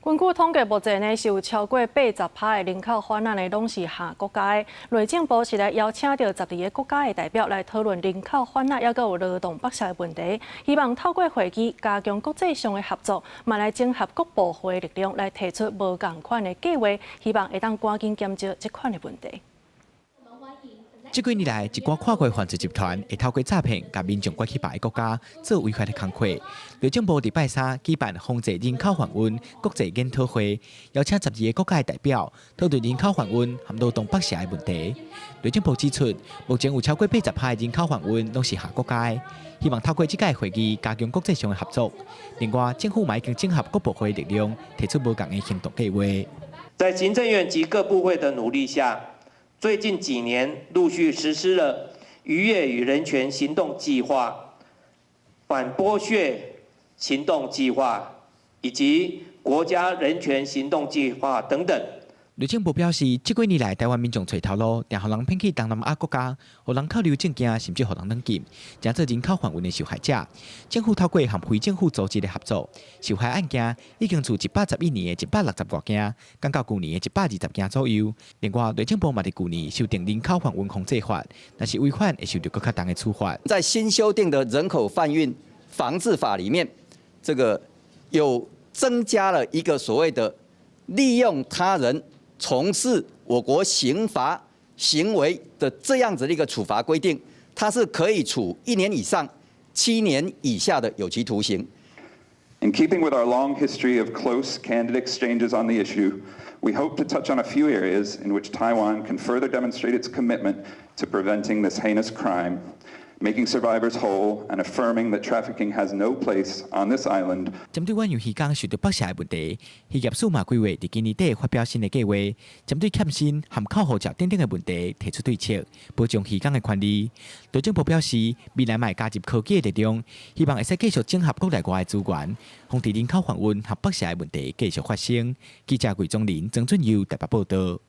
根據統計，目前呢是有超過80%的人口販運呢，攏是下國家的。內政部是來邀請著12個國家的代表來討論人口販運，抑閣有勞動剝削的問題，希望透過會議加強國際上的合作，嘛來整合各部會的力量，來提出無仝款的計劃，希望會當趕緊減少這款的問題。這幾年來，一寡跨國犯罪集團會透過詐騙，共民眾拐去別个國家做違法的工課。內政部禮拜三舉辦防制人口販運國際研討會，邀請12個國家的代表討論人口販運和勞動剝削的問題。內政部指出，目前有超過80%的人口販運攏是下國家的，希望透過這屆會議加強國際上的合作。另外，政府嘛已經整合各部會的力量，提出無仝的行動計劃。在行政院及各部會的努力下，最近幾年陸續實施了漁業與人權行動計劃、反剝削行動計劃以及國家人權行動計劃等等。內政部表示，這幾年來，台灣民眾揣頭路，定予人騙去東南亞國家，予人扣留證件，甚至予人軟禁，成做人口販運的受害者。政府透過和非政府組織的合作，受害案件已經自111年的160外件，降到舊年的120件左右。另外，內政部嘛佇舊年修訂人口販運防制法，若是違反，會受到閣較重的處罰。在新修訂的人口販運防治法裡面，這個有增加了一個所謂的利用他人從事我國刑罰行為的這樣子的一個處罰規定，它是可以處1年以上7年以下的有期徒刑。 In keeping with our long history of close, candid exchanges on the issue, we hope to touch on a few areas in which Taiwan can further demonstrate its commitment to preventing this heinous crime, making survivors whole and affirming that trafficking has no place on this island. 針對遠洋漁工受到剝削的問題，漁業署嘛規劃佇今年底發表新的計劃，針對欠薪和扣護照等等的問題提出對策，保障漁工的權利。內政部表示，未來嘛會加入科技的力量，希望會使繼續整合國內外的資源，防止人口販運和剝削的問題繼續發生。記者魏宗林、曾俊佑台北報道。